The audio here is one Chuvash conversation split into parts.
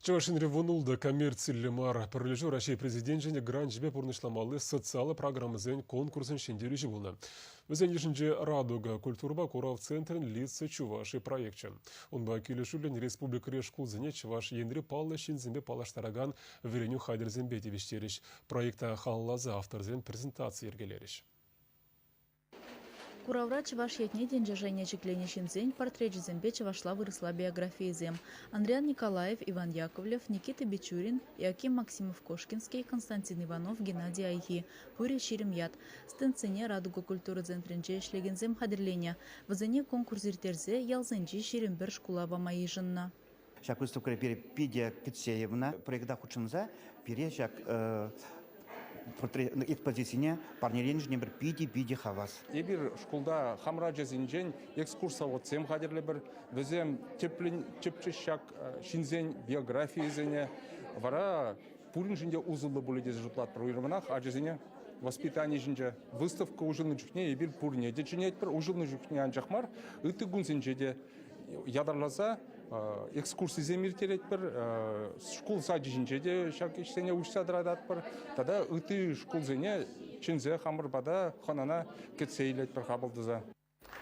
Чӑваш Енре вунултӑ коммерциллӗ мар пӗрлешӳ Раҫҫей Президенчӗн гранчӗпе пурнӑҫламалли социаллӑ программӑсен конкурсӗн ҫӗнтерӳҫи пулнӑ. Вӗсен йышӗнче «Радуга» культурӑпа курав центрӗн «Лица Чувашии» проекчӗ. Унпа килӗшӳллӗн республикӑри шкулсене Чӑваш Енри паллӑ ҫынсемпе паллаштаракан вӗренӳ хатӗрӗсемпе тивӗҫтерӗҫ. Проекта халалласа авторсем презентаци йӗркелерӗҫ. Куравра чӑваш ятне тӗнче шайне ҫӗкленӗ ҫынсен портречӗсемпе чӑвашла-вырӑсла биографийӗсем. Андриян Николаев, Иван Яковлев, Никита Бичурин, Иоаким Максимов-Кошкинский, Константин Иванов, Геннадий Айхи. Пурӗ 20 ят. Стендсене Радуга культура центрӗнче ӗҫлекенсем хатӗрленӗ. Вӗсене конкурс ирттерсе ялсенчи 21 шкула пама йышӑннӑ. Ҫак выставкӑра пире питӗ кӗтсе ӑна проекта хутшӑнса пире ҫак экспозицине парнеленӗшӗн эпир питӗ-питӗ хавас. Эпир шкулта хамӑр ачасенчен экскурсоводсем хатӗрлӗпӗр. Вӗсем тӗплӗн тӗпчӗҫ ҫак ҫынсен биографийӗсене. Вара пуриншӗн те усӑллӑ пулӗ тесе шутлатпӑр. Уйрӑмах ачасене воспитани ҫинче. Выставка уҫӑлнӑ чухне эпир пурне те чӗнетпӗр. Уҫӑлнӑ чухне анчах мар, ытти кунсенче те ятарласа экскурсисем ирттеретпӗр, шкул сачӗ ҫинче те ҫак ӗҫсене уҫса тӑрататпӑр тата ытти шкулсене чӗнсе хамӑр пата хӑнана кӗтсе илетпӗр хапӑл туса.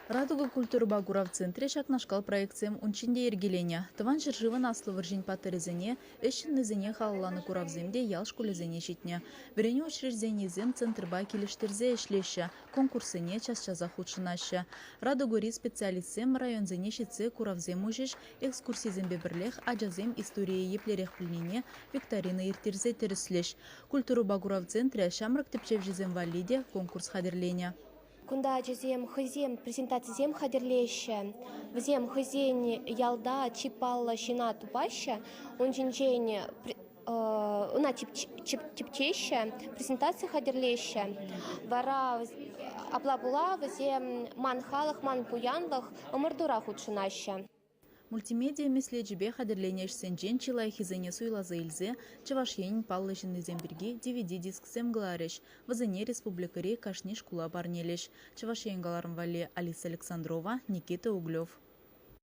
Радуга культурӑпа курав центрӗ ҫакнашкал проектсем унччен те йӗркеленӗ. Тӑван ҫӗршывӑн Аслӑ вӑрҫин паттӑрӗсене, ӗҫ ҫыннисене халалланӑ куравсем те ял шкулӗсене ҫитнӗ. Вӗренӳ учрежденийӗсем центрпа килӗштерсе ӗҫлеҫҫӗ, конкурссене час-часах хутшӑнаҫҫӗ. Радугӑри специалистсем районсене ҫитсе куравсем уҫӗҫ, экскурсисемпе пӗрлех ачасем историе еплерех пӗлнине викторина ирттерсе тӗрӗслӗҫ. Культурӑпа курав центрӗ ҫамрӑк тӗпчевҫӗсем валли те конкурс хатӗрленӗ. Кунта ачасем хӑйсем презентацисем хатӗрлеҫҫӗ. Вӗсем хӑйсен ялта чи паллӑ ҫынна тупаҫҫӗ. Ун ҫинчен ӑна тӗпчеҫҫӗ, презентаци хатӗрлеҫҫӗ. Вара апла пула вӗсем «Ман халӑх, ман пуянлӑх» ӑмӑртура хутшӑнаҫҫӗ. Мультимедиа меслечӗпе хатӗрленӗ ӗҫсенчен чи лайӑххисене суйласа илсе Чӑваш Енӗн паллӑ ҫыннисем пирки DVD-дисксем кӑларӗҫ, вӗсене республикӑри кашни шкула парнелӗҫ. Чӑваш Ен кӑларӑм валли Алиса Александрова, Никита Углев.